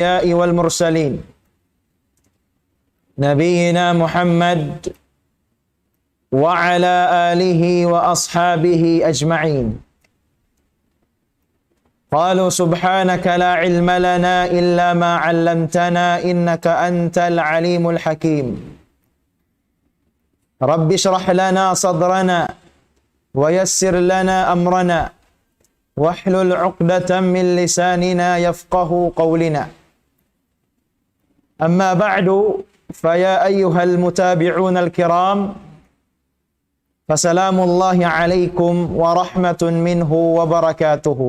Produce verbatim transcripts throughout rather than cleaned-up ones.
الأنبياء والمرسلين، نبينا محمد وعلى آله وأصحابه أجمعين. قالوا: سبحانك لا علم لنا إلا ما علمتنا إنك أنت العليم الحكيم. رب اشرح لنا صدرنا ويسر لنا أمرنا واحلل عقدة من لساننا يفقهوا قولنا. أما بعد، فيا أيها المتابعون الكرام، فسلام الله عليكم ورحمة منه وبركاته.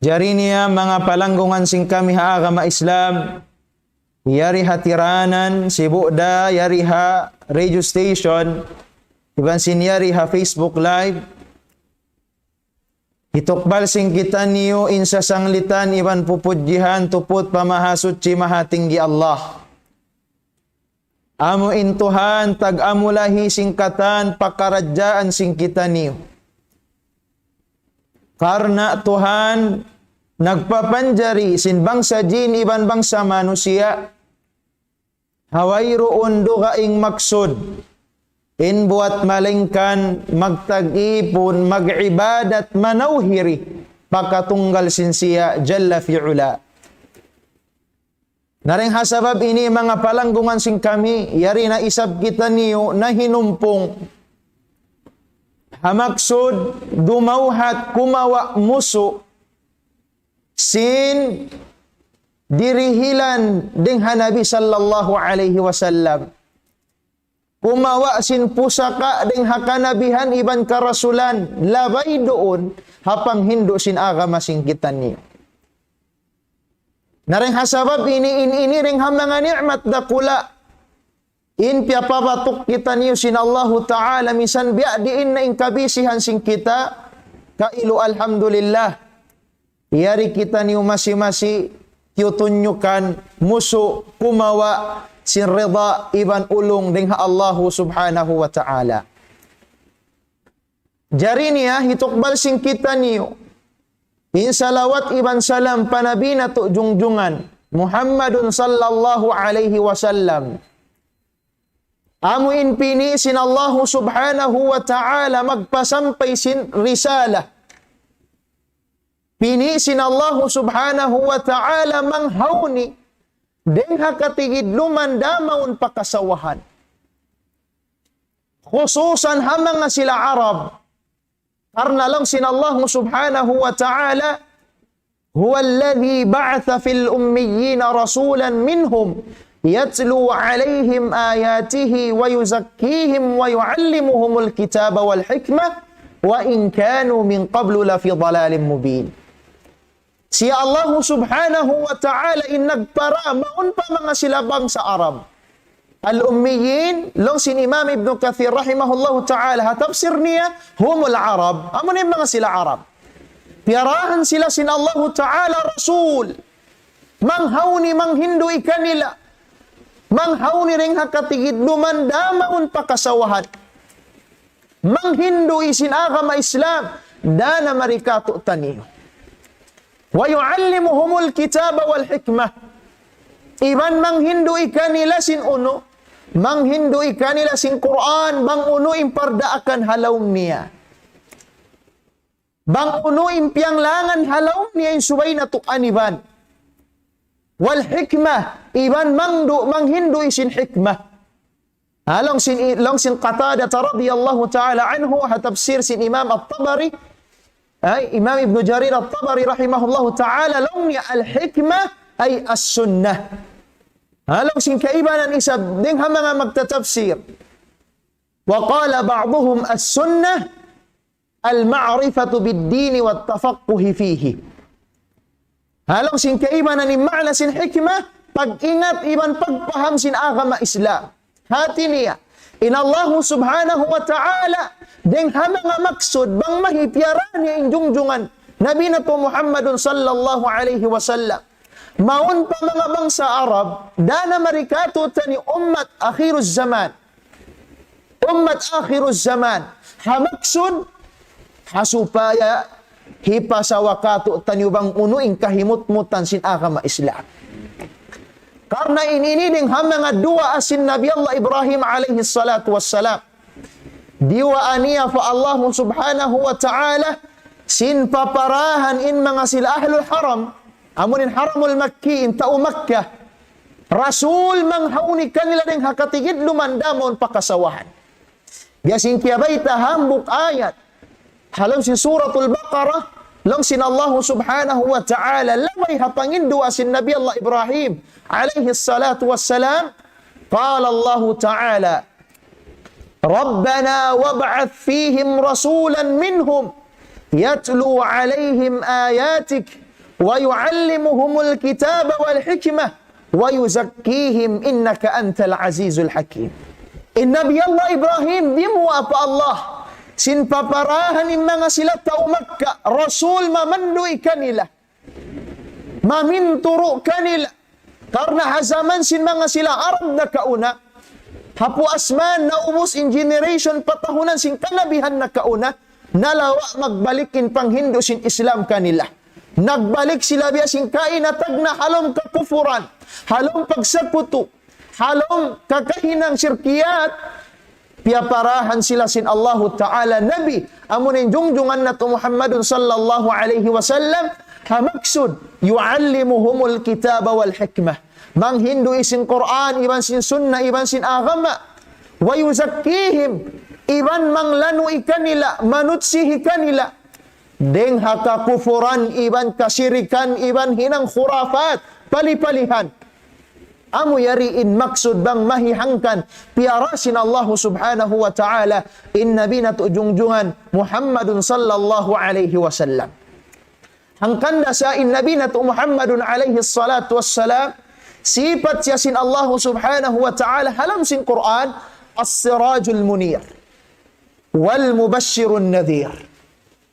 Jari niya manga palanggungan sin kami ha agama Islam, yari ha tiranan, sibu' da, yari ha radio station, iban sin yari ha Facebook Live, hitukbal sin kitaniyu in sasanglitan iban pupudjihan tuput pa Mahasuchi Mahatinggi Allah. Amu in Tuhan tag-amulahi sin katan pakaradjaan sin kitaniyu. Karna' Tuhan nagpapanjari sin bangsa jin iban bangsa manusiya', ha wayruun dugaing maksud in buwat malaingkan magtag-ipun, mag-ibadat, manawhiri pa katunggal sin siya Jalla fi'ula. Na dayn ha sabab ini, manga palanggungan sin kami, yari na isab kitaniyu nahinumpung ha maksud dumawhat kumawa' musu' sin dirihilan dayn ha Nabi sallallahu alayhi wasallam. Kumawa' sin pusaka' dayn ha kanabihan iban karasulan, labay duun ha panghindu' sin agama sin kitaniyu. Na dayn ha sabab ini, in, ini dayn ha manga ni'mat dakula' in piyapabatuk kitaniyu sin Allahu Ta'ala, misan biya' diin na in kabisihan sin kita, kailu alhamdulillah. Yari kitaniyu masi-masi tiyutunyukan musu' kumawa' sin rida iban ulung dayn ha Allahu Subhanahu wa Ta'ala. Jari niya hitukbal sin kitaniyu in salawat iban salam pa Nabi natu' jungjungan, Muhammadun sallallahu alayhi wasallam. Amu in pini' sin Allahu Subhanahu wa Ta'ala magpasampay sin risala. Pini' sin Allahu Subhanahu wa Ta'ala manghawni dayn ha katigidluman da mawn pa kasawahan. Khususan ha manga sila Arab. Karna' laung sin Allahu Subhanahu wa Ta'ala, هو الذي بعث في الأميين رسولا منهم يتلو عليهم آياته ويزكيهم ويعلمهم الكتاب والحكمة وإن كانوا من قبل لفي ضلال مبين. Siya Allahu Subhanahu wa Ta'ala in nagpara mawn pa manga sila bangsa Arab. Al-Ummiyin, laung sin Imam Ibn Kathir rahimahullahu ta'ala, ha tafsir niya, humul Arab. Amu na in manga sila Arab. Piyarahan sila sin Allahu Ta'ala Rasul. Manghawni manghindu' kanila. Manghawni dayn ha katigidluman da mawn pa kasawahan. Manghindu' sin agama Islam, da na mari katu'taniyu. ويعلمهم الكتاب والحكمة. Iban manghindu' kanila sin unu, manghindu' kanila sin Qur'an, bang unu in pardaakan ha lawm niya. Bang unu in piyanglangan ha lawm niya in subay natu' aniban. والحكمة, iban mangdu-, manghindu' sin hikmah. Ha, laung sin, laung sin Qatadah radiyallahu ta'ala anhu, ha tafsir sin Imam At-Tabari, ay, Imam Ibn Jarir At-Tabari rahimahullahu ta'ala, laung niya الحكمة أي السنة. Ha, laung sin kaibanan isab dayn ha manga magtatafsir. وقال بعضهم السنة المعرفة بالدين والتفقه فيه. Ha, laung sin kaibanan in ma'na sin hikmah, pag-ingat iban pagpaham sin agama Islam. Hati niya, in Allahu Subhanahu wa Ta'ala, dayn ha manga maksud, bang mahi piyara niya in jungjungan Nabi natu' Muhammadun sallallahu alayhi wasallam. Mawn pa manga bangsa Arab, da na mari katu'taniyu ummat akhiruz zaman. Ummat akhiruz zaman. Ha maksud, ha supaya hipasawa kātu'niyu bang unu in kahimutmutan sin agama Islam. Karna' in ini dayn ha manga duwaa sin Nabi Allah Ibrahim alayhi salatu wassalam. Diyuwaa niya pa Allah subhanahu wa ta'ala sin paparahan in manga sila ahlul haram, amun in haramul makki, in tau Makkah, rasul manghauni kanila dayn ha katigidluman damun pa kasawahan. Biya' sin kiyabayta' hambuuk ayat ha lawm sin Suratul Baqarah, laung sin Allah subhanahu wa ta'ala, labay ha panginduwaa sin Nabi Allah Ibrahim alayhi salatu wassalam, قال الله تعالى: ربنا وابعث فيهم رسولا منهم يتلو عليهم آياتك ويعلمهم الكتاب والحكمة ويزكيهم إنك أنت العزيز الحكيم. In Nabi Allah Ibrahim dimuwaa pa Allah sin paparahan in manga sila tau Makkah, rasul mamandu' kanila, maminturu' kanila. Karna' ha jaman sin manga sila Arab nakauna, ha puas man naubus in generation patahunan sin kanabihan nakauna, nalawa' magbalik in panghindu' sin Islam kanila. Nagbalik sila biya' sin kaina tagna' ha lawm kakufuran, ha lawm pagsakutu, ha lawm kakahinang shirkiyat, piyaparahan sila sin Allahu Ta'ala Nabi, amun in jungjungan natu' Muhammadun sallallahu alayhi wasallam, ha maksud, يعلمهم الكتاب والحكمة. Manghindu' sin Qur'an, iban sin Sunnah, iban sin agama. ويزكيهم, iban manglanu' kanila, manutsihi kanila dayn ha kakufuran, iban kashirikan, iban hinang khurafat, pali-palihan. Amu yari in maksud bang mahihangkan piyara sin Allah subhanahu wa ta'ala in Nabi natu' jungjungan Muhammadun sallallahu alayhi wasallam. Hangkan da sa in Nabi natu' Muhammadun alayhi salatu wassalam, sipat siya sin Allah subhanahu wa ta'ala ha lawm sin Qur'an, السراج المنير والمبشر النذير.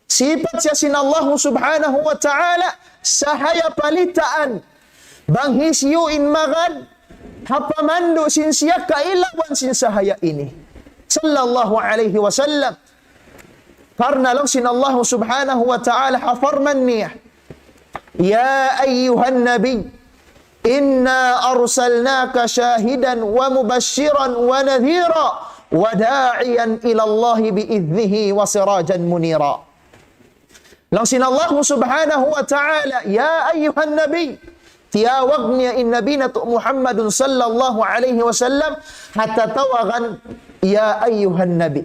Sipat siya sin Allah subhanahu wa ta'ala, sahaya palitaan. Bang hisiyu in magad, ha pamandu' sin siya kailawan sin sahaya ini. Sallallahu alayhi wasallam. Karna' laung sin Allah subhanahu wa ta'ala ha parman niya, يا أيها النبي إنا أرسلناك شاهدا ومبشرا ونذيرا وداعيا إلى الله بإذنه وسراجا منيرا. Laung sin Allah subhanahu wa ta'ala, يا أيها النبي, tiyawag niya in Nabi natu' Muhammadun sallallahu alayhi wasallam, ha tatawagan, يا أيها النبي.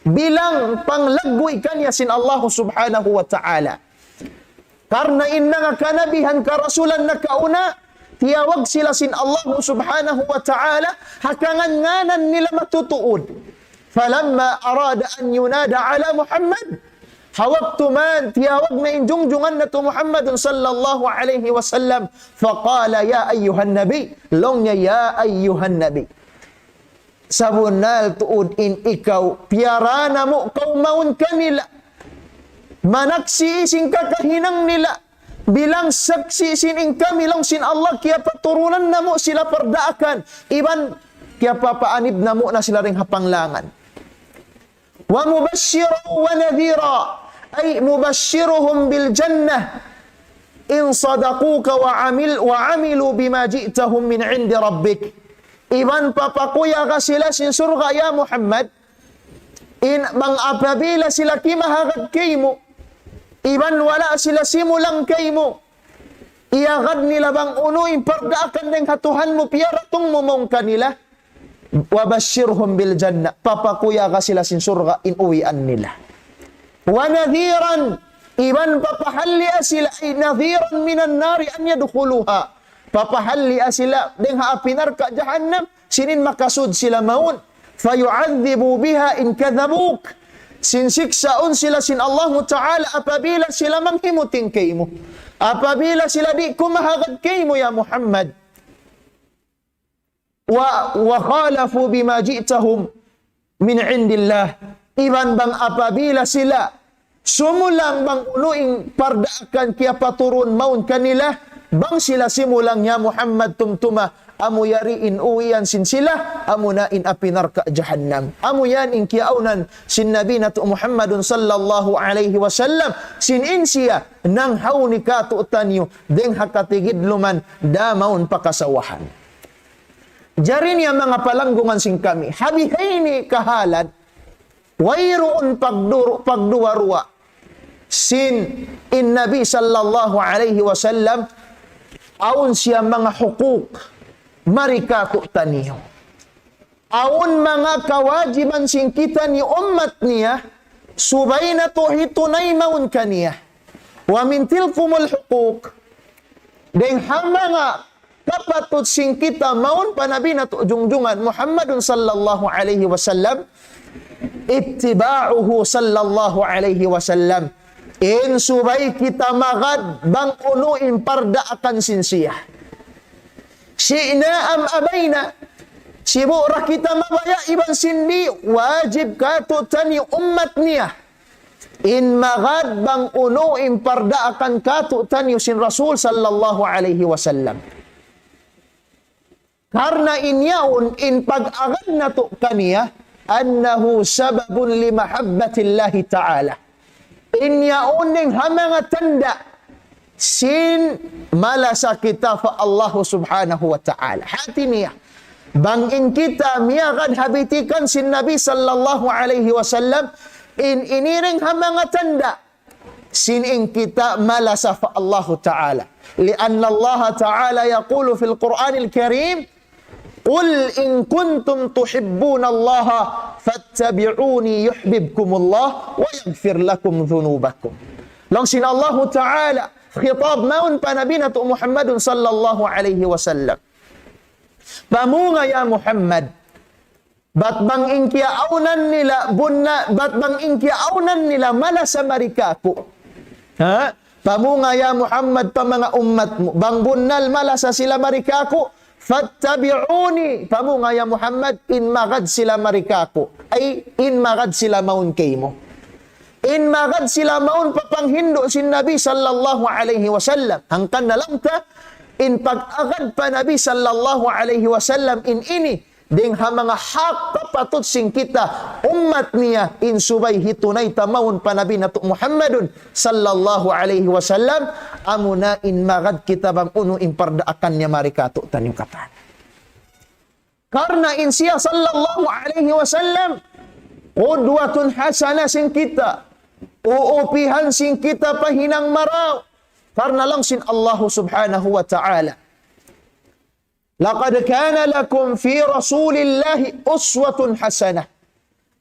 Bilang panglaggu' kaniya sin Allah subhanahu wa ta'ala. Karna' in manga kanabihan karasulan nakauna, tiyawag sila sin Allah subhanahu wa ta'ala, ha kangānan-ngānan nila matutuud. فلما أراد أن ينادى على محمد, ha waktu man tiyawag na in jungjungan natu' Muhammadun sallallahu alayhi wasallam, فقال يا أيها النبي, laung niya, يا أيها النبي. Sabunnal tuud in ikaw, piyara namu' kaw mawn kanila. Manaksi' sin kakahinang nila. Bilang saksi' sin in kami laung sin Allah, kiyapaturunan namu' sila pardaakan. Iban kiyapapaanib namu' na sila dayn ha panglangan. ومبشرا ونذيرا، أي مبشرهم بالجنة إن صدقوك وعمل-، وعملوا بما جئتهم من عند ربك. Iban papakuyaga sila sin surga', ya Muhammad, in bang apabila sila kimahagad kaymu, iban wala' sila simulang kaymu, iyagad nila bang unu in pardaakan dayn ha Tuhan mu piyaratung mu mawn kanila, وبشرهم بالجنة, papakuyaga sila sin surga' in uwian nila. ونذيرا, iban papahalli' sila, أي نذيرا من النار أن يدخلوها. Papahalli' sila dayn ha api narka' jahannam, sin in makasud sila mawn. فيعذبوا بها إن كذبوك. Sin siksaun sila sin Allahu Ta'ala apabila sila manghimuting kaymu. Apabila sila di' kumahagad kaymu, ya Muhammad. و-، وخالفوا بما جئتهم من عند الله. Iban bang apabila sila sumulang bang unu in pardaakan kiyapaturun mawn kanila, bang sila simulang, ya Muhammad, tumtuma, amu yari in uwian sin sila, amu na in api narka' jahannam. Amu yan in kiyaawnan sin Nabi natu' Muhammadun sallallahu alayhi wasallam, sin in siya nanghauni kātu'niyu, dayng ha katigidluman, da mawn pa kasawahan. Jari niya manga palanggungan sin kami, ha bihaini kahalan, wayruun pagduru-, pagduwa-ruwa sin in Nabi sallallahu alayhi wasallam, awn siya manga hukuk mari kātu'niyu. Awn manga kawajiban sin kitaniyu ummat niya, subay natu' hitunay mawn kaniya. ومن تلكم الحقوق, dayng ha manga kapatut sin kita mawn pa Nabi natu' jungjungan Muhammadun sallallahu alayhi wasallam, اتباعه صلى الله عليه وسلم. In subay kita magad bang unu in pardaakan sin siya. شئنا أم أبينا, sibu' da kita mabaya' iban sin di', wajib kātu'niyu ummat niya in magad bang unu in pardaakan kātu'niyu sin Rasul sallallahu alayhi wasallam. Karna' in yaun in pag-agad natu' kaniya, أنه سبب لمحبة الله تعالى. In yaun in ha manga tanda' sin malasa kita pa Allah subhanahu wa ta'ala. Hati niya, bang in kita miyagad ha bitikan sin Nabi sallallahu alayhi wasallam, in ini in ha manga tanda' sin in kita malasa pa Allah ta'ala. لأن الله تعالى يقول في القرآن الكريم: قل إن كنتم تحبون الله فاتبعوني يحببكم الله ويغفر لكم ذنوبكم. Laung sin Allahu Ta'ala, khitab mawn pa Nabi natu' Muhammadun sallallahu alayhi wasallam. Pamunga ya Muhammad, bat bang in kiyaawnan nila bunna-, bat bang in kiyaawnan nila malasa mari kāku'. Ha? Pamunga ya Muhammad pa manga ummat mu, bang bunnal malasa sila mari kāku', فاتبعوني. Pamunga ya Muhammad, in magad sila mari kāku'. Ay, in magad sila mawn kaymu. In magad sila mawn pa panghindu' sin Nabi sallallahu alayhi wasallam. Hangkan na laung ta, in pag-agad pa Nabi sallallahu alayhi wasallam in ini, dayng ha manga hak kapatut sin kita, ummat niya, in subay hitunay ta mawn pa Nabi natu' Muhammadun sallallahu alayhi wasallam, amuna in magad kita bang unu in pardaakan niya mari kātu'niyu katan. Karna' in siya sallallahu alayhi wasallam, qudwatun hasana sin kita, uupihan sin kita pa hinang marayaw. Karna' laung sin Allahu subhanahu wa ta'ala, لقد كان لكم في رسول الله أسوة حسنة.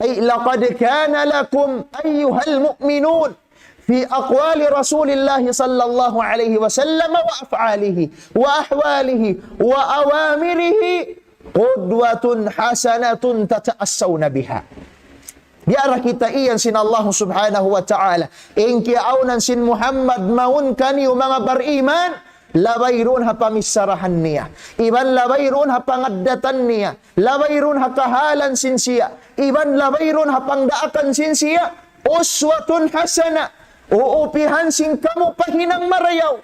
أي لقد كان لكم أيها المؤمنون في أقوال رسول الله صلى الله عليه وسلم وأفعاله وأحواله وأوامره قدوة حسنة تتأسون بها. Biya' da kita iyan sin Allah subhanahu wa ta'ala. In kiyaawnan sin Muhammad mawn kaniyu manga bariman, labay duun ha pamissarahan niya. Iban labay duun ha pangaddatan niya. Labay duun ha kahalan sin siya. Iban labay duun ha pangdaakan sin siya. Uswatun hasana. Uupihan sin kamu pa hinang marayaw.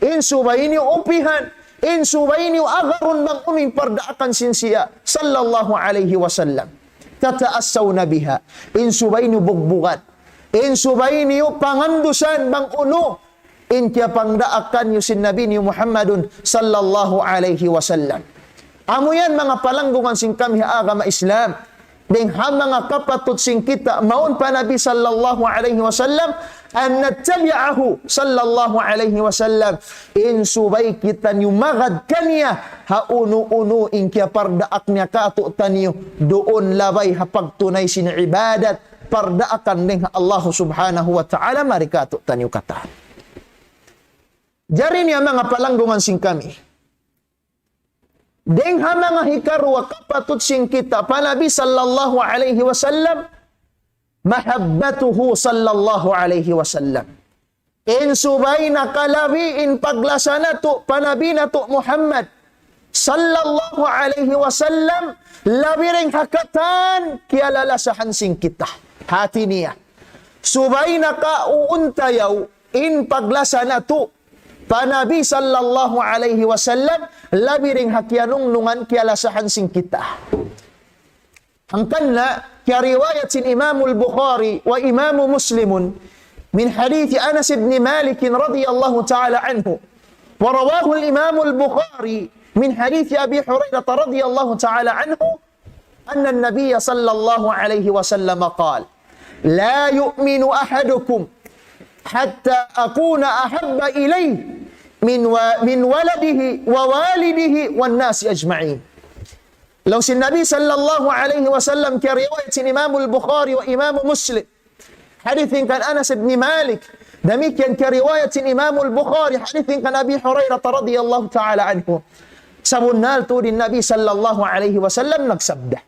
In subay niyu upihan. In subay niyu agarun bang unu in pardaakan sin siya. Sallallahu alayhi wasallam. تتأسون بها. In subay niyu bugbugan. In subay niyu pangandusan bang unu in kiyapangdaakan niyu sin Nabi niyu Muhammadun sallallahu alayhi wasallam. Amu yan manga palanggungan sin kami ha agama Islam. Dayng ha manga kapatut sin kita mawn pa Nabi sallallahu alayhi wasallam, أن نتبعه صلى الله عليه وسلم. In subay kitaniyu magad kaniya ha unu-unu in kiyapardaak niya kātu'niyu, duun labay ha pagtunay sin ibadat, pardaakan dayng ha Allah subhanahu wa ta'ala mari kātu'niyu katan. Jari niya manga palanggungan sin kami. Dayng ha manga hikaruwa kapatut sin kita pa Nabi sallallahu alayhi wasallam, محبته صلى الله عليه وسلم. In subay nakalabi in paglasa natu' pa Nabi natu' Muhammad sallallahu alayhi wasallam, labi dayng ha katan kiyalalasahan sin kita. Hati niya. Subay nakauuntayaw in paglasa natu' pa Nabi sallallahu alayhi wasallam, labi dayn ha kiyanungnungan kiyalasahan sin kita. Hangkan na, kiyariwayat sin Imamul Bukhari wa Imamu Muslimun min hadith Anas ibn Malik radiyallahu ta'ala anhu. ورواه الإمام البخاري من حديث أبي هريرة رضي الله تعالى عنه أن النبي صلى الله عليه وسلم قال: لا يؤمن أحدكم حتى أكون أحب إليه من و-، من ولده ووالده والناس أجمعين. Laung sin Nabi sallallahu alayhi wasallam, kiyariwayat sin Imamul Bukhari wa Imamu Muslim. Hadith in kan Anas ibn Malik. Damikkiyan kiyariwayat sin Imamul Bukhari, hadith in kan Abi Hurairah radiyallahu ta'ala anhu. Sabunnal tuud in Nabi sallallahu alayhi wasallam nagsabda.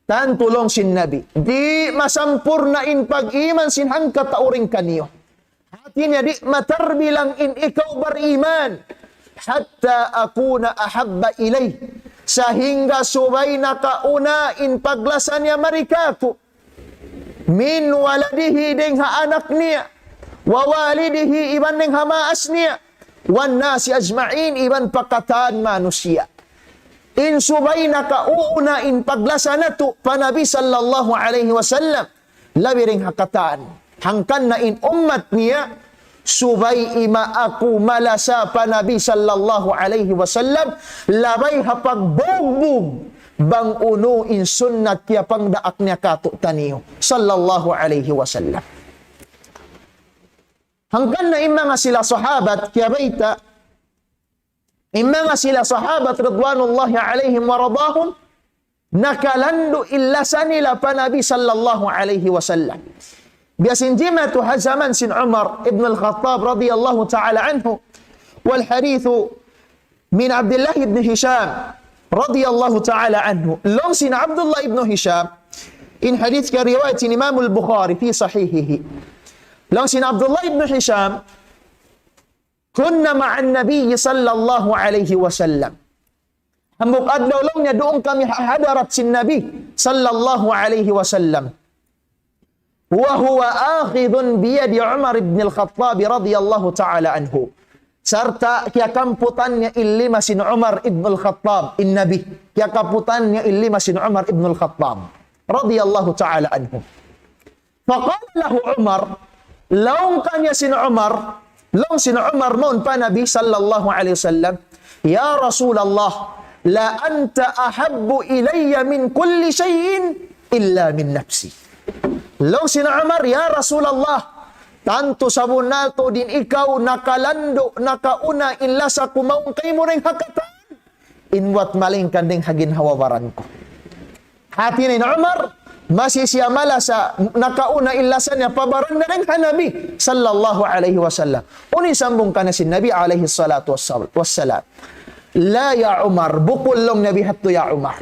Tantu laung sin Nabi, di' masampurna' in pag-iman sin hangkatau dayn kaniyu. Hati niya di' matarbilang in ikaw bariman. حتى أكون أحب إليه. Sahingga subay nakauna in paglasa niya mari kāku'. من ولده, dayn ha anak niya. ووالده, iban dayn ha maas niya. والناس أجمعين, iban pa katan manusiya'. In subay nakauna in paglasa natu' pa Nabi sallallahu alayhi wasallam. Labi dayn ha katan. Hangkan na in ummat niya, subay ima aku malasa pa Nabi sallallahu alayhi wasallam, labay ha pagbugbug, bang unu in sunnat kiyapangdaak niya kātu'niyu, sallallahu alayhi wasallam. Hangkan na in manga sila sahabat, kiyabayta', in manga sila sahabat ridwanullahi alayhim wa radahum, nakalandu' in lasa nila pa Nabi sallallahu alayhi wasallam. Biya' sin jimatu ha jaman sin Umar ibn al-Khattab radiyallahu ta'ala anhu. والحديث من عبد الله بن هشام رضي الله تعالى عنه. Laung sin Abdullah ibn Hisham, in hadith kiyariwayat sin Imamul Bukhari في صحيحه. Laung sin Abdullah ibn Hisham, كنا مع النبي صلى الله عليه وسلم. Hambuuk adlaw laung niya duun kami ha hadarat sin Nabi sallallahu alayhi wasallam. وهو آخذ بيد عمر بن الخطاب رضي الله تعالى عنه. Sarta' kiyakamputan niya in lima sin Umar ibn al-Khattab, in Nabi. Kiyakamputan niya in lima sin Umar ibn al-Khattab radiyallahu ta'ala anhu. فقال له عمر, laung kaniya sin Umar, laung sin Umar mawn pa Nabi sallallahu alayhi wasallam, يا رسول الله، لأنت أحب إلي من كل شيء إلا من نفسي. Laung sin Umar, "Ya Rasulullah, tantu sabunnal tuud in ikaw nakalandu', nakauna in lasa ku mawn kaymu dayn ha katan, in buwat malaingkan dayn ha ginhawa-baran ku." Hati niya in Umar, masi siya malasa, nakauna in lasa niya pa baran niya dayn ha Nabi sallallahu alayhi wasallam. Unu in sambung kaniya sin Nabi alayhi salatu wassal-, wassalam. "La ya Umar, bukun laung Nabi hadtu ya Umar.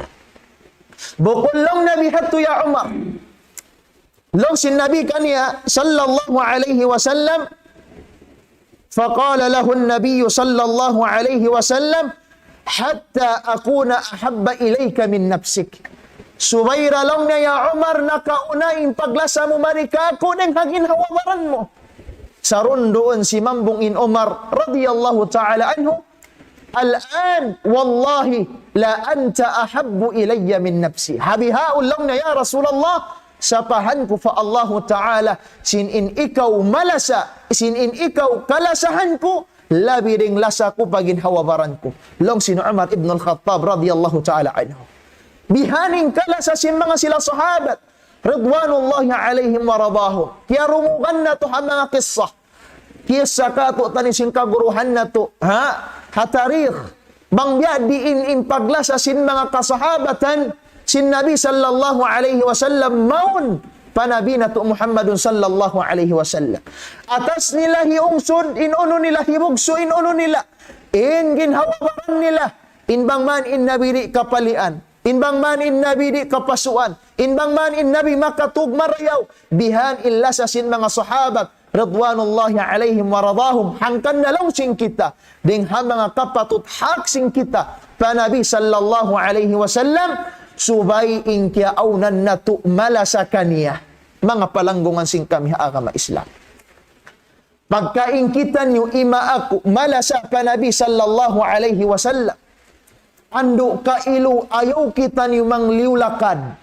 Bukun laung Nabi hadtu ya Umar." Laung sin Nabi kaniya sallallahu alayhi wasallam, فقال له النبي صلى الله عليه وسلم: حتى أكون أحب إليك من نفسك. Subay da laung niya, ya Umar, nakauna in paglasa mu mari kāku' dayn ha ginhawa-baran mu. Sarunduun simambung in Umar radiyallahu ta'ala anhu, الآن والله لأنت أحب إلي من نفسي. Ha bihaun laung niya, ya Rasulullah, sapahan ku pa Allahu Ta'ala, sin in ikaw malasa, sin in ikaw kalasahan ku, labi dayn lasa ku pa ginhawa-baran ku. Laung sin Umar ibn al-Khattab radiyallahu ta'ala anhu. Bihaini in kalasa sin manga sila sahabat, ridwanullahi alayhim wa radahum. Kiyarungugan natu' ha manga kissa. Kissa kātu'niyu sin kaguruhan natu', ha? Ha tarikh. Bang biya' diin in paglasa sin manga kasahabatan sin Nabi sallallahu alayhi wasallam mawn pa Nabi natu' Muhammadun sallallahu alayhi wasallam. Atas nila hiungsud, in unu nila hibugsu', in unu nila. In ginhawa-baran nila. In bang man in Nabi di' kapalian. In bang man in Nabi di' kapasuan. In bang man in Nabi makatug marayaw. Bihan in lasa sin manga sahabat ridwanullahi alayhim wa radahum. Hangkan na laung sin kita, dayn ha manga kapatut hak sin kita pa Nabi sallallahu alayhi wasallam, subay in kiyaawnan natu' malasa kaniya. Manga palanggungan sin kami ha agama Islam. Pagka in kitaniyu ima aku, malasa pa Nabi sallallahu alayhi wasallam. Andu' kailu ayaw kitaniyu mangliyu lakad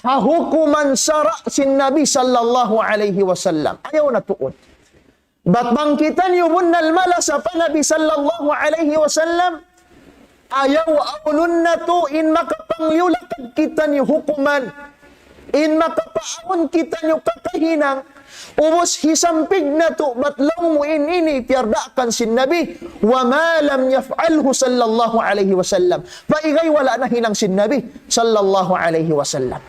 ha hukuman sara' sin Nabi sallallahu alayhi wasallam. Ayaw na tuud. Bat bang kitaniyu bunnal malasa pa Nabi sallallahu alayhi wasallam, ayaw awnun natu' in makapangliyu lakad kitaniyu hukuman, in makapaawn kitaniyu kakahinang, ubus hisampig natu' bat laung mu in ini piyardaakan sin Nabi, وما لم يفعله صلى الله عليه وسلم. Paigay wala' nahinang sin Nabi sallallahu alayhi wasallam.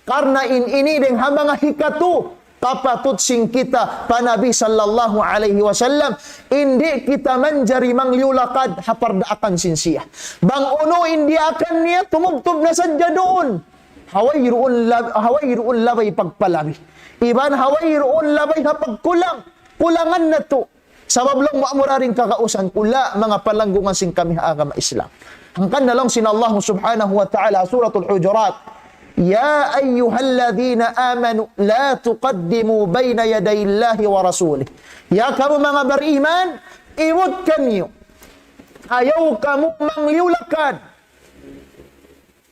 Karna' in ini dayng ha manga hikatu kapatut sin kita pa Nabi sallallahu alayhi wasallam, in di' kita manjari mangliyu lakad ha pardaakan sin siya. Bang unu in diyaakan niya, tumubtub na sadja duun. Ha wayruun lab-, ha wayruun labay pagpalabi. Iban ha wayruun labay ha pagkulang. Kulangan natu'. Sabab laung mu amura dayn kagausan ku, la, manga palanggungan sin kami ha agama Islam. Hangkan na laung sin Allah subhanahu wa ta'ala, Suratul Hujurat, يا أيها الذين آمنوا لا تقدموا بين يدي الله ورسوله. Ya kamu manga bariman, iwut kaniyu. Ayaw kamu mangliyu lakad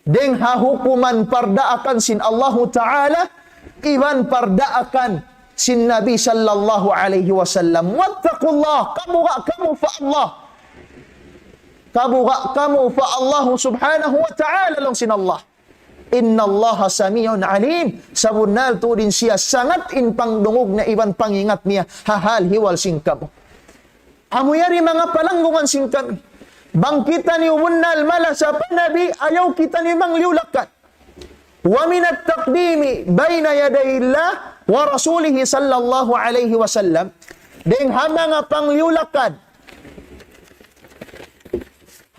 dayng ha hukuman pardaakan sin Allahu Ta'ala, iban pardaakan sin Nabi sallallahu alayhi wasallam. واتقوا الله, kabuga' kamu pa Allah. Kabuga' kamu pa Allah subhanahu wa ta'ala, laung sin Allah. إن الله سميع عليم. Sabunnal tuud in siya sangat in pangdungug niya iban pangingat niya ha hal ihwal sin kamu. Amu yari manga palanggungan sin kami. Bang kitaniyu bunnal malasa pa Nabi, ayaw kitaniyu mangliyu lakad. ومن التقديم بين يدي الله ورسوله صلى الله عليه وسلم. Dayng ha manga pangliyu lakad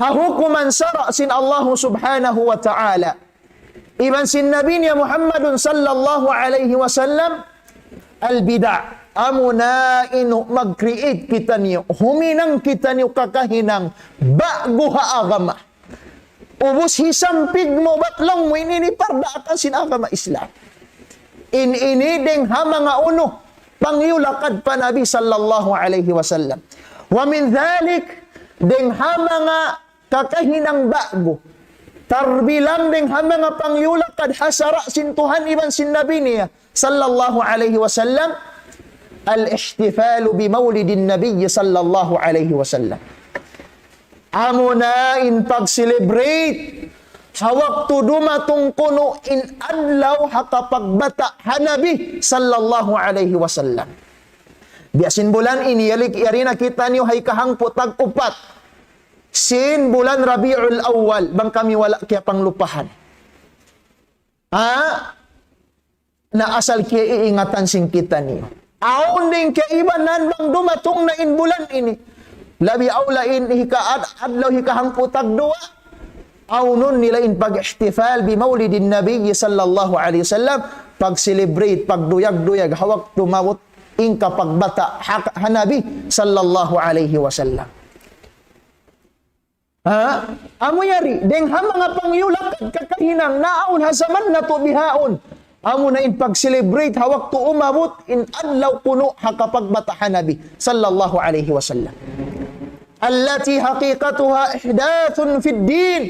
ha hukuman sara' sin Allah subhanahu wa ta'ala iban sin Nabi niya Muhammadun sallallahu alayhi wasallam, البدع. Amuna in mag-create kitaniyu, huminang kitaniyu kakahinang ba'gu ha agama. Ubus hisampig mu bat laung mu in ini pardaakan sin agama Islam. In ini dayng ha manga unu, pangliyu lakad pa Nabi sallallahu alayhi wasallam. ومن ذلك, dayng ha manga kakahinang ba'gu. Tarbilang dayng ha manga pangliyu lakad ha sara' sin Tuhan iban sin Nabi niya sallallahu alayhi wasallam, الاحتفال بمولد النبي صلى الله عليه وسلم. Amuna in pag-celebrate ha waktu dumatung kunu' in adlaw ha kapagbata' ha Nabi sallallahu alayhi wasallam. Biya' sin bulan ini, yari, yari na kitaniyu ha ikahangpu' tag-upat sin bulan Rabiul Awwal, bang kami wala' kiyapanglupahan. Ha? Na asal kiyaiingatan sin kitaniyu. Awn dayng kaibanan bang dumatung na in bulan ini. Labi awla in hika-, adlaw hikahangpu' tagduwa. Awnun nila in pag-ihtifal bi mawlidin Nabi sallallahu alayhi wasallam. Pag-celebrate, pagduyag-duyag, ha waktu maabut in kapagbata' ha, ha Nabi sallallahu alayhi wasallam. Ha? Amu yari, dayng ha manga pangliyu lakad kakahinang naawn ha jaman natu' bihaun. Amuna in pag-celebrate ha waktu umabut in adlaw kunu' ha kapagbata' ha Nabi sallallahu alayhi wasallam. التي حقيقتها إحداث في الدين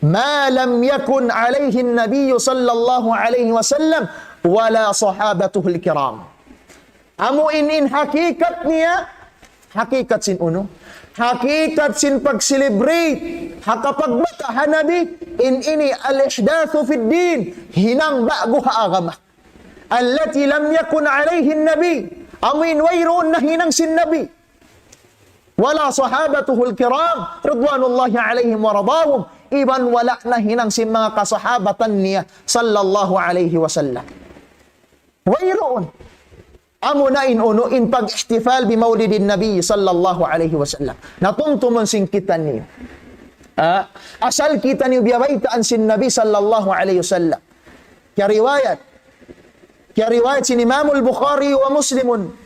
ما لم يكن عليه النبي صلى الله عليه وسلم ولا صحابته الكرام. Amu in, in hakikat niya, hakikat sin unu? Hakikat sin pag-celebrate ha kapagbata' ha Nabi, in ini الإحداث في الدين, hinang ba'gu ha agama. التي لم يكن عليه النبي, amu in wayruun nahinang sin Nabi. ولا صحابته الكرام رضوان الله عليهم ورضاهم, iban wala' nahinang sin manga kasahabatan niya sallallahu alayhi wasallam. Wayruun. Amuna in unu, in pag-ihtifal bi mawlidin Nabi sallallahu alayhi wasallam. Natumtumun sin kitaniyu. Ah, asal kitaniyu biyabaytaan sin Nabi sallallahu alayhi wasallam. Kiyariwayat. Kiyariwayat sin Imamul Bukhari wa Muslimun.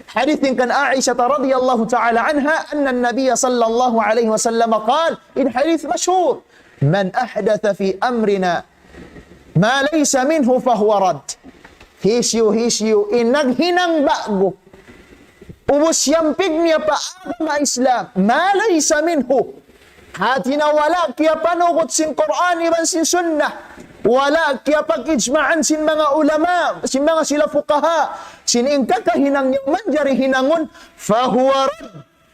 Hadith kan Aisha radhiyallahu ta'ala anha, أن النبي صلى الله عليه وسلم قال, in hadith mashhur, من أحدث في أمرنا ما ليس منه فهو رد. Hisiyu-hisiyu in naghinang ba'gu Ubus siyampig niya pa agama Islam, ما ليس منه. Hati niya wala' kiyapanugut sin Qur'an iban sin Sunnah. Wala' kiyapag-ijma'an sin manga ulama, sin manga sila fuqaha, sin in kakahinang niya manjari hinangun, فهو رد.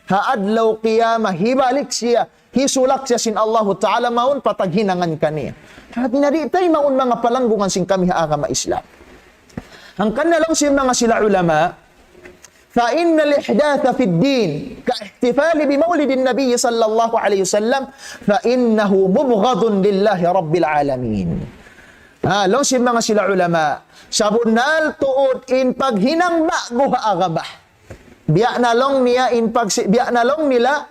Ha adlaw qiyamah, hibalik siya, hisulak siya sin Allahu Ta'ala mawn pa taghinangan kaniya. Hati niya di' taymaun manga palanggungan sin kami ha agama Islam. Hangkan na laung sin manga sila ulama, فإن الإحداث في الدين كاحتفال بمولد النبي صلى الله عليه وسلم فإنه مبغض لله رب العالمين. Ha, laung sin manga sila ulama, sabunnal tuud in paghinang ba'gu ha agama. Biya' na laung niya in pagsi-, biya' na laung nila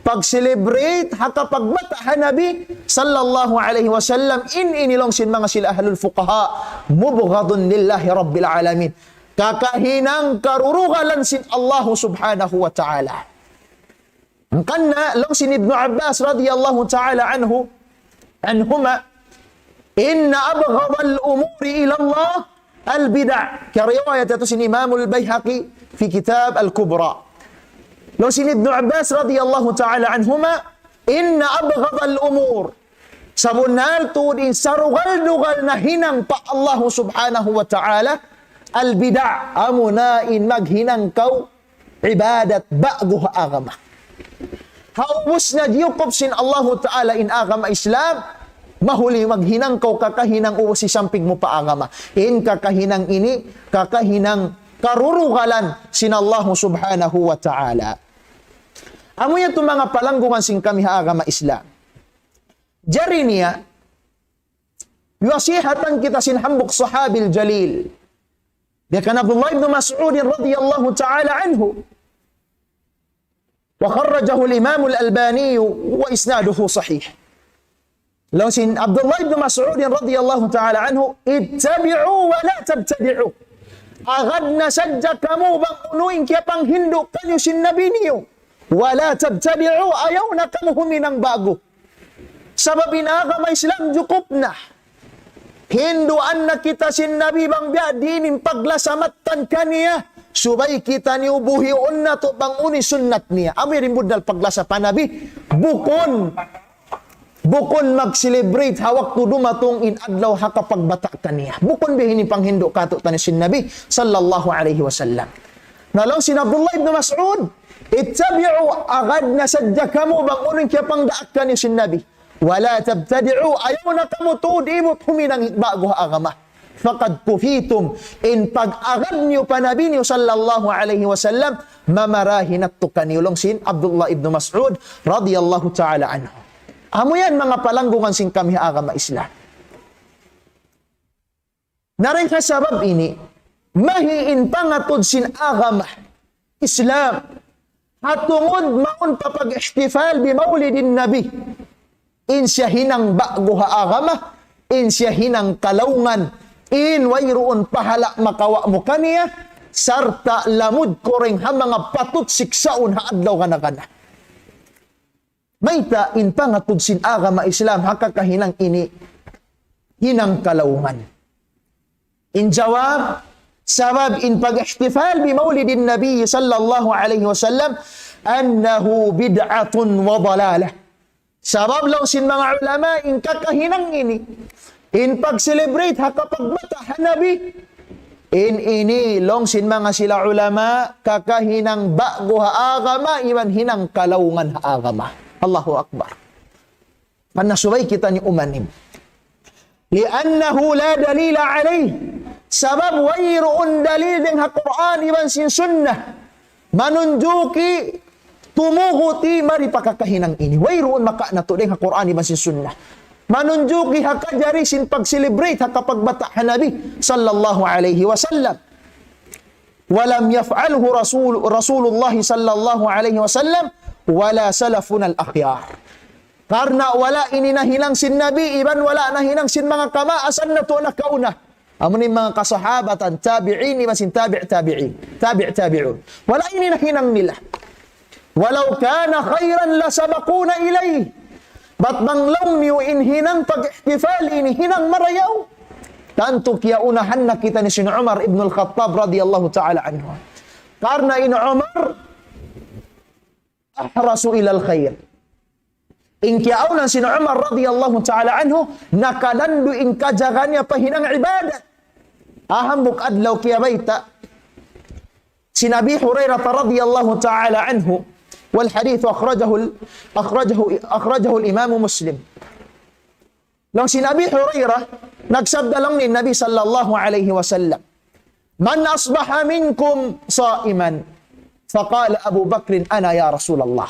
pag-celebrate ha kapagbata' ha Nabi sallallahu alayhi wasallam, in ini laung sin manga sila ahlul fuqaha, مبغض لله رب العالمين. Kakahinang karurugalan sin Allahu subhanahu wa ta'ala. Hangkan na laung sin Ibnu Abbas radiyallahu ta'ala anhu, anhuma, إن أبغض الأمور إلى الله البدع. Kariwayat yadtu sin Imam al-Bayhaqi fi Kitab al-Kubra. Laung sin Ibnu Abbas radiyallahu ta'ala anhuma, إن أبغض الأمور. Sabunnal tuud in sarugal-dugal na hinang pa Allahu subhanahu wa ta'ala, البدع, amuna in maghinang kaw ibadat ba'gu ha agama. Ha ubus na diyukup sin Allahu Ta'ala in agama Islam, mahuli maghinang kaw kakahinang ubus hisampig mu pa agama. In kakahinang ini, kakahinang karurugalan sin Allahu Subhanahu wa Ta'ala. Amu yan tuud manga palanggungan sin kami ha agama Islam. Jari niya, yuwasihatan kita sin hambuuk sahabil jalil. Biya' kan Abdullah ibn Mas'ud radiyallahu ta'ala anhu. وخرجه الإمام الألباني وإسناده صحيح. Laung sin Abdullah ibn Mas'ud radiyallahu ta'ala anhu, اتبعوا ولا تبتدعوا. Agad na sadja kamu bang unu in kiyapanghindu' kaniyu sin Nabi niyu. ولا تبتدعوا, ayaw na kamu huminang ba'gu. Sabab in agama Islam jukup na. Hinduan na kita sin Nabi bang biya' diin in paglasa mattan kaniya. Subay kitaniyu buhiun natu' bang unu in sunnat niya. Amu yan in bunnal paglasa pa Nabi. Bukun, bukun mag-celebrate ha waktu dumatung in adlaw ha kapagbata' kaniya. Bukun biya' ini in panghindu' kātu'niyu sin Nabi sallallahu alayhi wasallam. Na laung sin Abdullah ibn Mas'ud, اتبعوا, agad na sadja kamu bang unu in kiyapangdaak kaniyu sin Nabi. ولا تبتدعوا, ayaw na kamu tuud ibut huminang ba'gu ha agama. فقد كفيتم, in pag-agad niyu pa Nabi niyu sallallahu alayhi wasallam, mamarahi na tuud kaniyu, laung sin Abdullah ibn Mas'ud radiyallahu ta'ala anhu. Amu yan manga palanggungan sin kami ha agama Islam. Na dayn ha sabab ini, mahi in pangatud sin agama Islam. Ha tungud mawn pa pag-ihtifal bi maulidin Nabi. In siya hinang ba'gu ha agama, in siya hinang kalaungan, in wayruun pahala' makawa' mu kaniya, sarta' lamud kaw dayn ha manga patut siksaun ha adlaw gana-gana. Mayta' in pangatud sin agama Islam ha kakahinang ini hinang kalaungan? In jawab, sabab in pag-ihtifal bi maulidin Nabi sallallahu alayhi wasallam, أنه بدعة وضلالة. Sabab laung sin manga ulama in kakahinang ini, in pag-celebrate ha kapagbata' ha Nabi, in ini laung sin manga sila ulama, kakahinang ba'gu ha agama, iban hinang kalaungan ha agama. Allahu Akbar. Hangkan na subay kitaniyu umanim. لأنه لا دليل عليه. Sabab wayruun dalil dayn ha Qur'an iban sin Sunnah manunjuki tumuguti mari pa kakahinang ini. Wayruun makawa' natu' dayn ha Qur'an iban sin Sunnah manunjuki ha kajari sin pag-celebrate ha kapagbata' ha Nabi sallallahu alayhi wasallam. ولم يفعله رسول، رسول الله صلى الله عليه وسلم ولا سلفنا الأخيار. Karna' wala' ini nahinang sin Nabi, iban wala' nahinang sin manga kamaasan natu' nakauna. Amu in manga kasahabatan, tabi'in, iban sin tabi' tabi'in, tabi' tabi'un. Wala' ini nahinang nila. ولو كان خيرا لسبقونا إليه. Bat bang laung niyu in hinang pag-ihtifal ini hinang marayaw, tantu kiyaunahan na kita ni sin Umar ibn al-Khattab radiyallahu ta'ala anhu. Karna' in Umar أحرص إلى الخير. In kiyaawnan sin Umar radiyallahu ta'ala anhu, nakalandu' in kajaga niya pa hinang ibadat. Hambuuk adlaw kiyabayta' sin Abi Hurairah radiyallahu ta'ala anhu, والحديث أخرجه ال-، أخرجه، أخرجه الإمام مسلم. Laung sin Abi Hurairah, nagsabda laung niya in Nabi sallallahu alayhi wasallam, من أصبح منكم صائما؟ فقال أبو بكر: أنا يا رسول الله.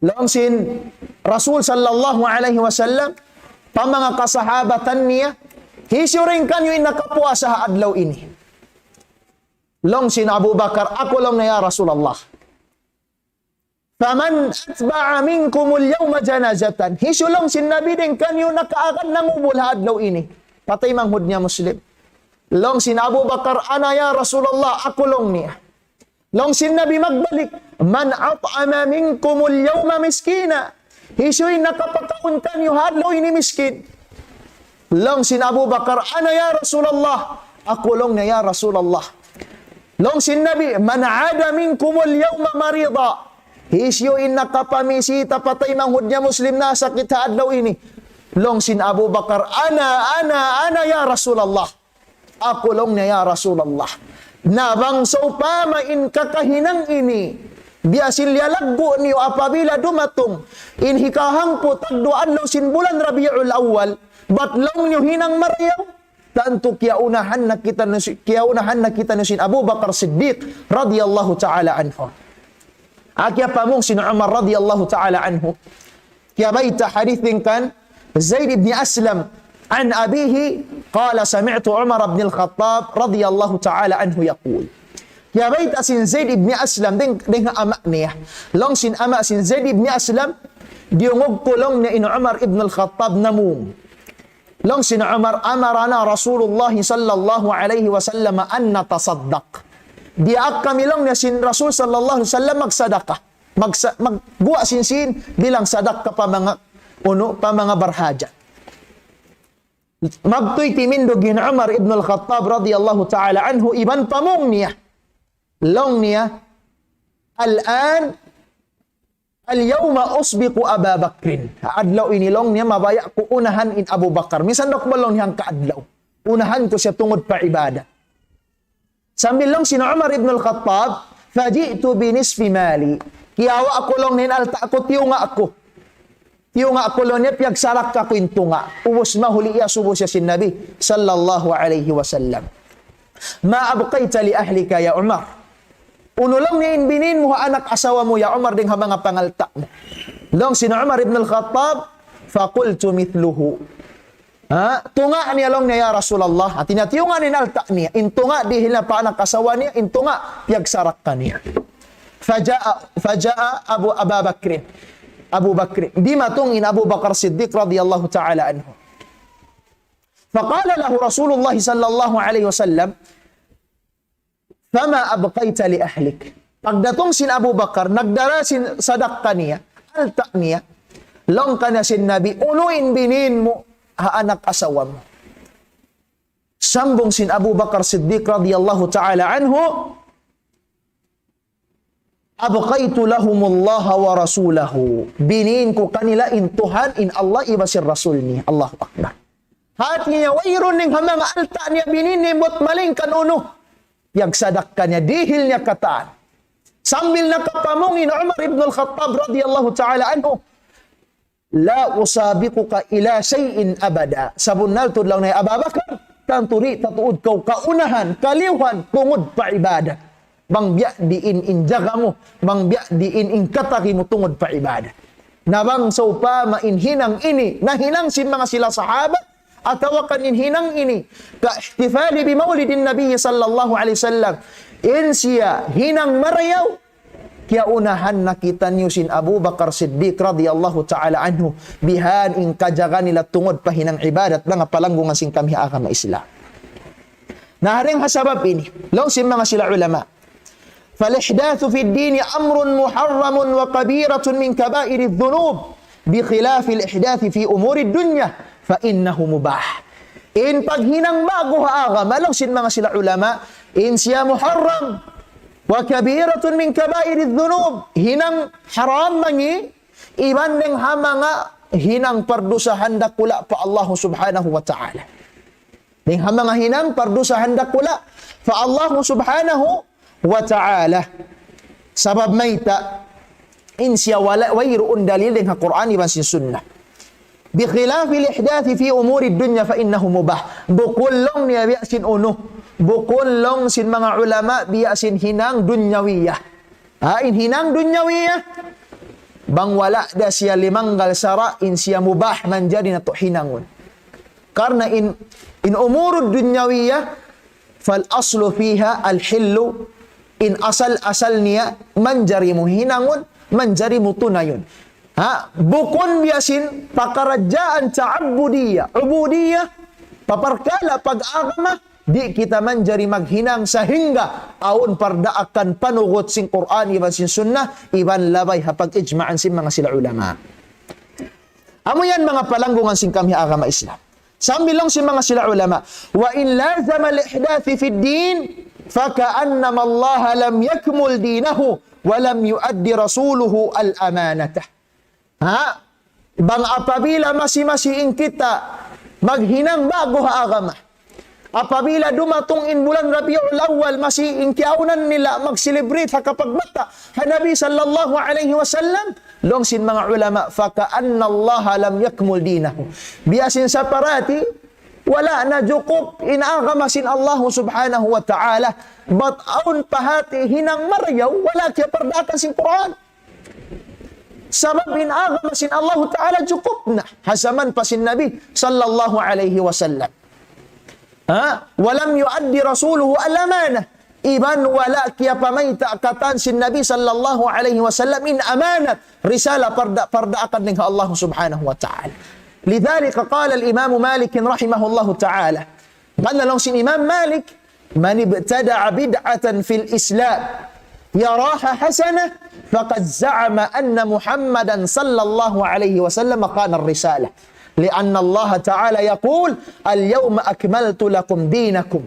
Laung sin Rasul sallallahu alayhi wasallam pa manga kasahabatan niya, hisiyu dayn kaniyu in nakapuasa ha adlaw ini? Laung sin Abu Bakar, aku laung niya, ya Rasulullah. فمن أتبع منكم اليوم جنازة؟ Hisiyu laung sin Nabi dayn kaniyu nakaagad nangubul ha adlaw ini? Patay manghud niya Muslim. Laung sin Abu Bakar, أنا يا رسول الله, aku laung niya. Laung sin Nabi magbalik, من أطعم منكم اليوم مسكينا؟ Hisiyu in nakapakaun kaniyu ha adlaw ini miskin? Laung sin Abu Bakar, أنا يا رسول الله. Aku laung niya, ya Rasulullah. Laung sin Nabi, من عاد منكم اليوم مريضا؟ Hisiyu in nakapamisita patay manghud niya Muslim nasakit ha adlaw ini? Laung sin Abu Bakar, أنا، أنا، أنا يا رسول الله. Aku laung niya, ya Rasulullah. Na bang sawpama in kakahinang ini, biya' sin liyalaggu' niyu apabila dumatung in hikahangpu' tagduwa adlaw sin bulan Rabiul Awwal, bat laung niyu hinang marayaw, tantu kiyaunahan na kitaniyu si-, kiyaunahan na kitaniyu sin Abu Bakar Siddiq radiyallahu ta'ala anhu. Kiyapamung sin Umar radiyallahu ta'ala anhu. Kiyabayta' hadith dayn kan Zaid ibn Aslam, عن أبيه قال: سمعت عمر بن الخطاب رضي الله تعالى عنه يقول. Kiyabayta' sin Zaid ibn Aslam, dayn, dayn ha ama' niya. Laung sin ama' sin Zaid ibn Aslam, diyungug ku laung niya in Umar ibn al-Khattab namung. Laung sin Umar, أمرنا رسول الله صلى الله عليه وسلم أن نتصدق. Diyaak kami laung niya sin Rasul sallallahu alayhi wasallam magsadaka. Magsa-, magguwa' sin sīn bilang sadaka pa manga unu, pa manga barhajat. Magtuy timindug in Umar ibn al-Khattab radiyallahu ta'ala anhu iban pamung niya. Laung niya, الآن اليوم أسبق أبا بكر. Adlaw ini laung niya mabaya' ku unahan in Abu Bakar. Minsan da ku ba laung niya hangka adlaw. Unahan ku siya tungud pa ibadat. Sambil laung sin Umar ibn al-Khattab, فجئت بنصف مالي. Kiyawa' ku laung niya in alta' ku, tiyunga' ku. Tiyunga' ku laung niya, piyagsarakka ku in tunga'. Ubus mahuli iyasubu siya sin Nabi sallallahu alayhi wasallam. ما أبقيت لأهلك يا عمر؟ Unu laung niya in binin mu ha anak asawa mu, ya Umar, dayn ha manga pangalta' mu? Laung sin Umar ibn al-Khattab, فقلت مثله. Ha? Tunga' niya laung niya, ya Rasulullah. Hāti niya tiyunga' niya in alta' niya. In tunga' dihil niya pa anak asawa niya, in tunga' piyagsarakka niya. فجاء، فجاء أبو، أبا بكر. Abu Bakr. Dimatung in Abu Bakar Siddiq radiyallahu ta'ala anhu. فقال له رسول الله صلى الله عليه وسلم: فما أبقيت لأهلك؟ Pagdatung sin Abu Bakar, nagdara sin sadaka niya, alta' niya, laung kaniya sin Nabi, unu in binin mu ha anak asawa mu? Sambung sin Abu Bakar Siddiq radiyallahu ta'ala anhu, أبقيت لهم الله ورسوله. Binin ku kanila in Tuhan, in Allah, iban sin Rasul niya. Allahu Akbar. Hāti niya wayruun dayn ha manga alta' niya binin niya bat malaingkan unu. Piyagsadakka niya, dihil niya katān. Sambil nakapamung in Umar ibn al-Khattab radiyallahu ta'ala anhu, لا أسابقك إلى شيء أبدا. Sabunnal tuud laung niya Abu Bakar, tantu di' ta tuud kaw kaunahan, kaliyuhan, tungud pa ibadat. Bang biya' diin in jaga mu, bang biya' diin in katagi mu tungud pa ibadat. Na bang sawpama in hinang ini, nahinang sin manga sila sahabat, atawa kan in hinang ini, كاحتفال بمولد النبي صلى الله عليه وسلم. In siya hinang marayaw, kiyaunahan na kitaniyu sin Abu Bakar Siddiq radiyallahu ta'ala anhu, bihan in kajaga nila tungud pa hinang ibadat, manga palanggungan sin kami ha agama Islam. Na dayn ha sabab ini, laung sin manga sila ulama, فالإحداث في الدين أمر محرم وكبيرة من كبائر الذنوب، بخلاف الإحداث في أمور الدنيا فإنه مباح. In paghinang ba'gu ha agama, laung sin manga sila ulama, in siya muharram, وكبيرة من كبائر الذنوب. Hinang haram mangi', iban dayn ha manga hinang pardusahan dakula' pa Allah Subhanahu wa Ta'ala. Dayn ha manga hinang pardusahan dakula' pa Allah Subhanahu wa Ta'ala. Sabab mayta', in siya wala', wayruun dalil dayn ha Qur'an iban sin Sunnah. بخلاف الإحداث في أمور الدنيا فإنه مباح. Bukun laung niya biya' sin unu. Bukun laung sin manga ulama biya' sin hinang dunyawiyah. Ha, in hinang dunyawiyah, bang wala' da siya limanggal sara', in siya mubah manjari natu' hinangun. Karna' in, in umurud dunyawiyah, فالأصل فيها الحل, in asal-asal niya manjari mu hinangun, manjari mu tunayun. Ha, bukun biya' sin pakaradjaan ta'abbudiyah, ubudiyah, pa parkala' pag-agama, di' kita manjari maghinang sahingga awn pardaakan panugut sin Qur'an iban sin Sunnah, iban labay ha pag-ijma'an sin manga sila ulama. Amu yan manga palanggungan sin kami ha agama Islam. Sambil laung sin manga sila ulama, وإن لازم الإحداث في الدين فكأنما الله لم يكمل دينه ولم يؤد رسوله الأمانة. Ha? Bang apabila masi-masi in kita maghinang ba'gu ha agama. Apabila dumatung in bulan Rabiul Awwal, masi in kiyaunan nila mag-celebrate ha kapagbata' ha Nabi sallallahu alayhi wasallam, laung sin manga ulama, فكأن الله لم يكمل دينه. Biya' sin saparati, wala' na jukup in agama sin Allah Subhanahu wa Ta'ala. Bat awn pa hati hinang marayaw, wala' kiyapardaakan sin Qur'an. Sabab in agama sin Allahu Ta'ala jukup na. Ha jaman pa sin Nabi sallallahu alayhi wasallam. Ha? ولم يؤد رسوله الأمانة. Iban wala' kiyapamayta' katan sin Nabi sallallahu alayhi wasallam in amanat, risala parda-, pardaakan dayn ha Allah Subhanahu wa Ta'ala. لذلك قال الإمام مالك رحمه الله تعالى. Hangkan laung sin Imam Malik, من ابتدع بدعة في الإسلام يراها حسنة فقد زعم أن محمدا صلى الله عليه وسلم خان الرسالة، لأن الله تعالى يقول: اليوم أكملت لكم دينكم.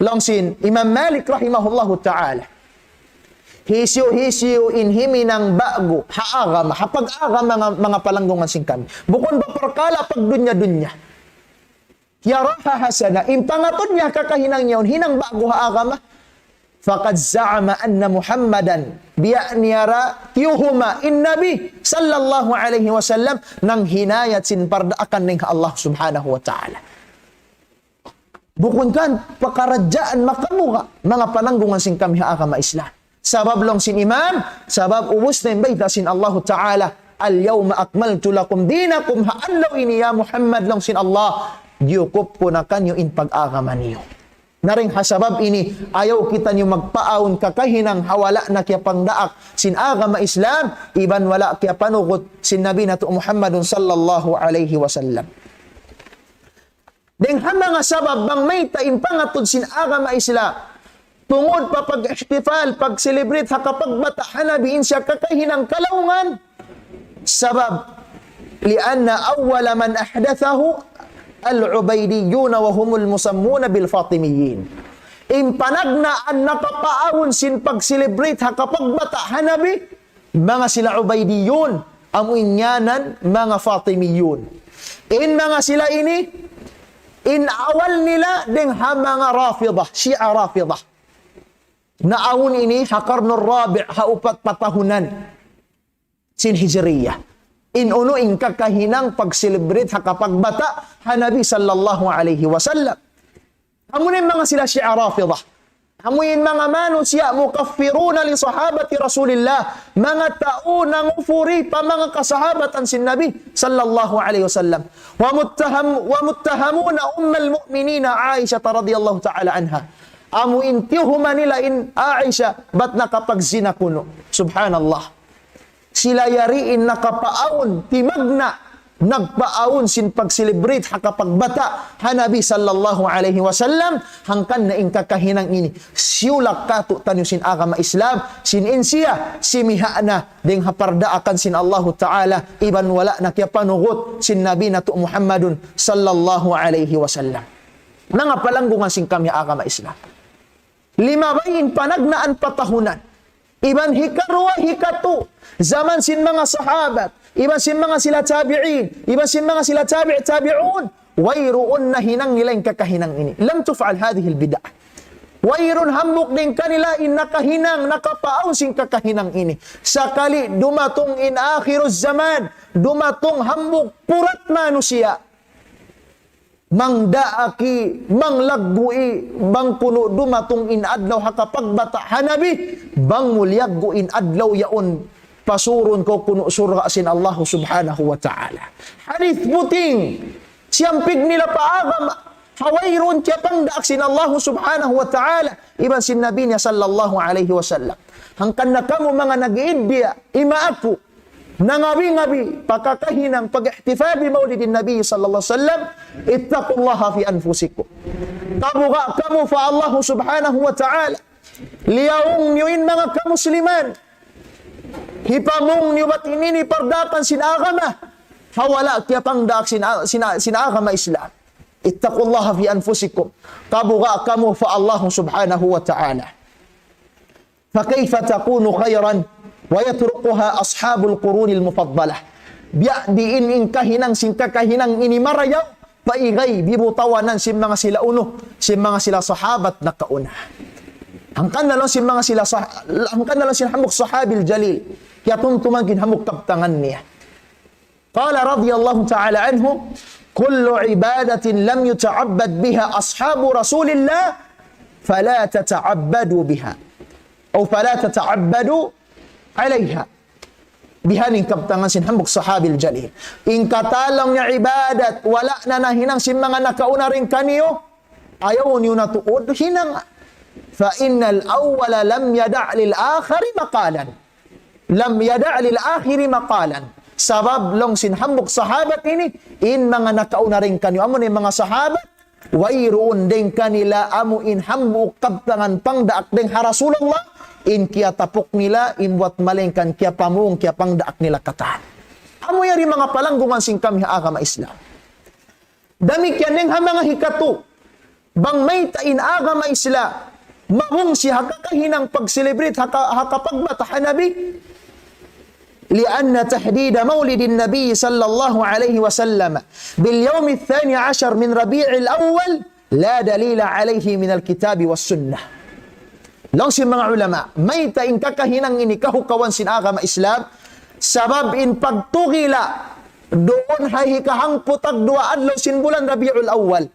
Laung sin Imam Malik rahimahullahu ta'ala, hisiyu-hisiyu in himinang ba'gu ha agama, ha pag-agama, manga, manga palanggungan sin kami. Bukun pa parkala' pagdunya-dunya. يراها حسنة, in pangatud niya kakahinang niya yaun, hinang ba'gu ha agama. فقد زعم أن محمدا, biya' niya ra tiyuhuma in Nabi sallallahu alayhi wasallam nanghinayat sin pardaakan dayn ha Allah Subhanahu wa Ta'ala. Bukun kan pakaradjaan makamuka, manga palanggungan sin kami ha agama Islam. Sabab laung sin Imam, sabab ubus na in bayta' sin Allahu Ta'ala, اليوم أكملت لكم دينكم, ha adlaw ini ya Muhammad laung sin Allah, diyukup ku na kaniyu in pag-agama niyu. Na dayn ha sabab ini, ayaw kitaniyu magpaawn kakahinang ha wala' na kiyapangdaak sin agama Islam, iban wala' kiyapanugut sin Nabi natu' Muhammadun sallallahu alayhi wasallam. Dayn ha manga sabab bang mayta' in pangatud sin agama Islam, tungud pa pag-ihtifal, pag-celebrate ha kapagbata' ha Nabi in siya kakahinang kalaungan. Sabab, لأن أول من أحدثه العبيديون وهم المسمون بالفاطميين. In panagnaan nakapaawn sin pag-celebrate ha kapagbata' ha Nabi, manga sila Ubaydiyun, amu in ngiyanan manga Fatimiyun. In manga sila ini, in awal nila dayn ha manga Rafidah, Shia Rafidah. Naawn ini ha karnur rabi', ha upat patahunan sin Hijriya. In unu in kakahinang pag-celebrate ha kapagbata' ha Nabi sallallahu alayhi wasallam. Amu na in manga sila Shia Rafidah. Amu in manga manusiya' مكفرون لصحابة رسول الله. Manga tau nangkupuri pa manga kasahabatan sin Nabi sallallahu alayhi wasallam. ومتهم-، ومتهمون أم المؤمنين عائشة رضي الله تعالى عنها. Amu in tiyuhuma nila in Aisha, bat nakapagjina kunu'. Subhanallah. Sila yari in nakapaawn, timagna', nagpaawn sin pag-celebrate ha kapagbata' ha Nabi sallallahu alayhi wasallam, hangkan na in kakahinang ini. Siyulak katu'taniyu sin agama Islam, sin in siya, simiha' na, dayn ha pardaakan sin Allahu Ta'ala, iban wala' na kiyapanugut sin Nabi natu' Muhammadun sallallahu alayhi wasallam. Manga palanggungan sin kami agama Islam. Limabay in panagnaan patahunan. Iban hikaruwa, hikatu, jaman sin manga sahabat, iban sin manga sila tabi'in, iban sin manga sila tabi' tabi'un, wayruun nahinang nila in kakahinang ini. لم تفعل هذه البدعة. Wayruun hambuuk dayn kanila in nakahinang, nakapaawn sin kakahinang ini. Sakali dumatung in akhiruz zaman, dumatung hambuuk purat manusiya'. Mangdaaki, manglaggu'i, bang kunu' dumatung in adlaw ha kapagbata' ha Nabi, bang mu liyaggu' in adlaw yaun, pasurun kaw kunu' surga' sin Allah Subhanahu wa Ta'ala. Hadith buting, siyampig nila pa agama, ha wayruun kiyapangdaak sin Allah Subhanahu wa Ta'ala, iban sin Nabi niya sallallahu alayhi wasallam. Hangkan na kamu manga nag-iiddiya, ima aku, nangabi-ngabi, pa kakahinang pag-ihtifal bi maulidin Nabi sallallahu alayhi wasallam, اتقوا الله في أنفسكم. Kabuga' kamu pa Allah Subhanahu wa Ta'ala. Liyaung niyu in manga kamusliman. Hipamung niyu bat ini in pardaakan sin agama. Ha wala' kiyapangdaak sin, sin, sin agama Islam. اتقوا الله في أنفسكم. Kabuga' kamu pa Allah Subhanahu wa Ta'ala. فكيف تكون خيرا ويتركها أصحاب القرون المفضلة. Biya' diin in kahinang sin kakahinang ini marayaw, pa igay bibutawanan sin manga sila unu, sin manga sila sahabat nakauna. Hangkan na laung sin manga sila sah-, hangkan na laung sin hambuuk sahabil jalil. Kiyatumtuman kin hambuuk kabtangan niya. قال رضي الله تعالى عنه: كل عبادة لم يتعبد بها أصحاب رسول الله فلا تتعبدوا بها، أو فلا تتعبدوا عليها. Bihan in kabtangan sin hambuuk sahabil jalil. In katan laung niya ibadat, wala' na nahinang sin manga nakauna dayn kaniyu, ayaw niyu na tuud hinanga. فإن الأول لم يدع للآخر مقالا. لم يدع للآخر مقالا. Sabab laung sin hambuuk sahabat ini, in manga nakauna dayn kaniyu, amu in manga sahabat, wayruun dayn kanila amu in hambuuk kabtangan pangdaak dayn ha Rasulullah, in kiyatapuk nila, in buwat malaingkan kiyapamung, kiyapangdaak nila katan. Amu yari manga palanggungan sin kami ha agama Islam. Damikkiyan dayn ha manga hikatu, bang mayta' in agama Islam, mabungsi ha kakahinang pag-celebrate ha ka-, ha kapagbata' ha Nabi. لأن تحديد مولد النبي صلى الله عليه وسلم باليوم الثاني عشر من ربيع الأول لا دليل عليه من الكتاب والسنة. Laung sin manga ulama, mayta' in kakahinang ini kahukawan sin agama Islam, sabab in pagtugila' duun ha hikahangpu' tagduwa adlaw sin bulan Rabiul Awwal.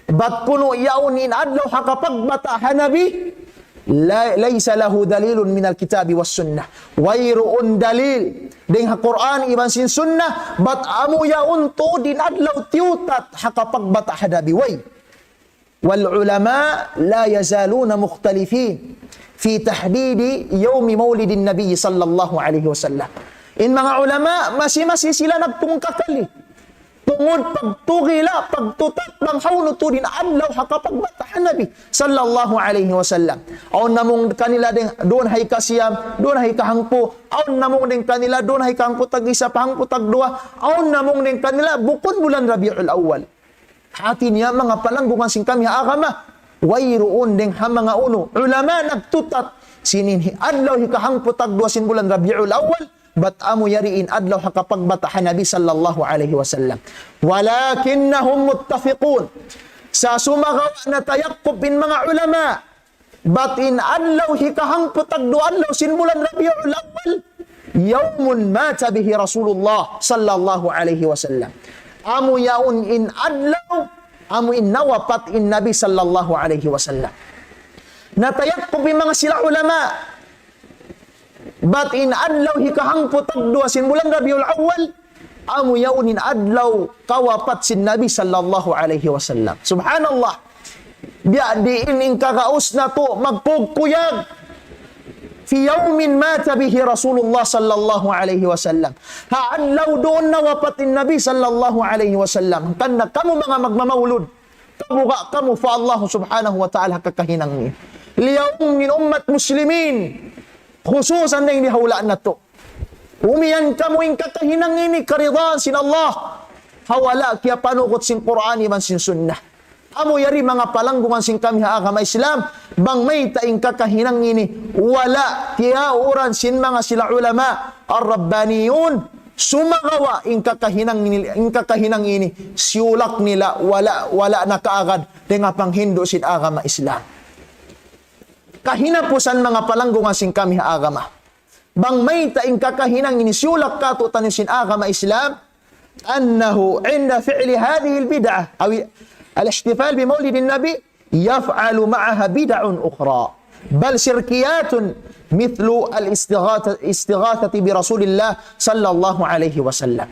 Bat kunu' yaun in adlaw ha kapagbata' ha Nabi, la-, ليس له دليل من الكتاب والسنة. Wayruun dalil dayn ha Qur'an iban sin Sunnah, bat amu yaun tuud in adlaw tiyutat ha kapagbata' ha Nabi. Way. والعلماء لا يزالون مختلفين في تحديد يوم مولد النبي صلى الله عليه وسلم. In manga ulama, masi-masi sila nagtungkakali. Tungud pagtugila', pagtutat, bang hawnu tuud in adlaw ha kapagbata' ha Nabi sallallahu alayhi wasallam. Awn namung kanila dayn duun ha hikasiyam, duun ha hikahangpu', awn namung dayn kanila duun ha hikahangpu' tag-isa, pa hangpu' tagduwa, awn namung dayn kanila bukun bulan Rabiul Awwal. Hati niya manga palanggungan sin kami ha agama, wayruun dayn ha manga unu, ulama nagtutat, sin in hi-, adlaw hikahangpu' tagduwa sin bulan Rabiul Awwal, bat amu yari in adlaw ha kapagbata' ha Nabi sallallahu alayhi wasallam. ولكنهم متفقون. Sa sumagawa' natayakkub in manga ulama, bat in adlaw hikahangpu' tagduwa adlaw sin bulan Rabiul Awwal, يوم مات به رسول الله صلى الله عليه وسلم. Amu yaun in adlaw, amu in nawapat in Nabi sallallahu alayhi wasallam. Natayakkub in manga sila ulama, bat in adlaw hikahangpu' tagduwa sin bulan Rabiul Awwal, amu yaun in adlaw kawapat sin Nabi sallallahu alayhi wasallam. Subhanallah. Biya' diin in kagaus natu' magkugkuyag. في يوم مات به رسول الله صلى الله عليه وسلم. Ha adlaw duun nawapat in Nabi sallallahu alayhi wasallam. Hangkan na kamu manga magmamaulud, kabuga' kamu pa Allah subhanahu wa ta'ala ha kakahinang ini. Liyaung in ummat muslimin, khususan na ini ha hula' natu'. Umiyan kamu in kakahinang ini karidaan sin Allah. Ha wala' kiyapanugut sin Qur'an iban sin Sunnah. Amu yari manga palanggungan sin kami ha agama Islam, bang mayta' in kakahinang ini, wala' tiyauran sin manga sila ulama, ar-rabbaniyun, sumagawa' in kakahinang ini, in kakahinang ini, siyulak nila, wala', wala' nakaagad, dayn ha panghindu' sin agama Islam. Kahinapusan manga palanggungan sin kami ha agama. Bang mayta' in kakahinang ini siyulak kātu'niyu sin agama Islam, أنه عند فعل هذه البدعة أو الاحتفال بمولد النبي يفعل معها بدع أخرى بل شركيات مثل الاستغاثة، الاستغاثة برسول الله صلى الله عليه وسلم.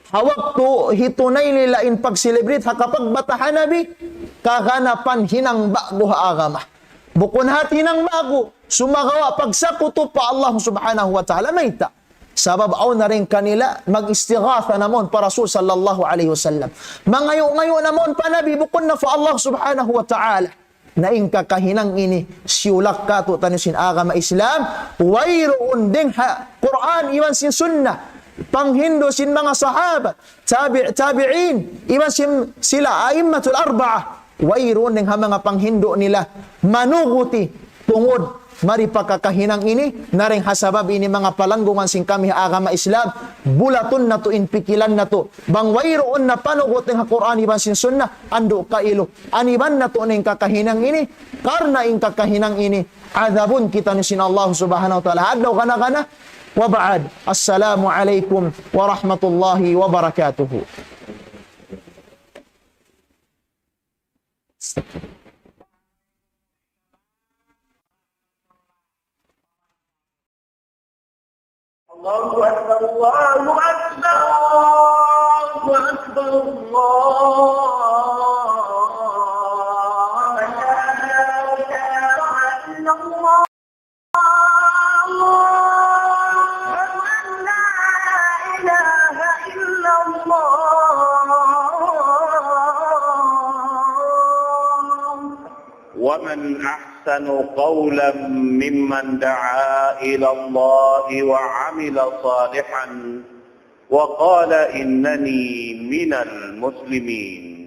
Ha waktu hitunay nila in pag-celebrate ha kapagbata' ha Nabi, kaganapan hinang ba'gu ha agama. Bukun hāti hinang ba'gu, sumagawa' pagsakutu pa Allah Subhanahu wa Ta'ala mayta'. Sabab awn na dayn kanila mag-istighatha na mawn pa Rasul sallallahu alayhi wasallam. Mangayu'-ngayu' na mawn pa Nabi, bukun na pa Allah Subhanahu wa Ta'ala. Na in kakahinang ini, siyulak kātu'niyu sin agama Islam, wayruun dayn ha Qur'an iban sin Sunnah, panghindu' sin manga sahabat, tabi', tabi'in, iban sin sila a'immatul arba'ah, wayruun dayn ha manga panghindu' nila, manuguti, tungud, mari pa kakahinang ini, na dayn ha sabab ini manga palanggungan sin kami ha agama Islam, bulatun natu' in pikilan natu', bang wayruun na panugut dayn ha Qur'an iban sin Sunnah, andu' kailu, aniban natu' na in kakahinang ini, karna' in kakahinang ini, adabun kitaniyu sin Allah Subhanahu wa Ta'ala. Adlaw gana-gana, wa ba'd. Assalamu alaykum warahmatullahi wabarakatuh. الله أكبر، الله أكبر، الله أكبر، الله. أشهد أن لا إله إلا الله. أشهد أن لا إله إلا الله. ومن أحسن قولا ممن دعا إلى الله وعمل صالحا وقال إنني من المسلمين.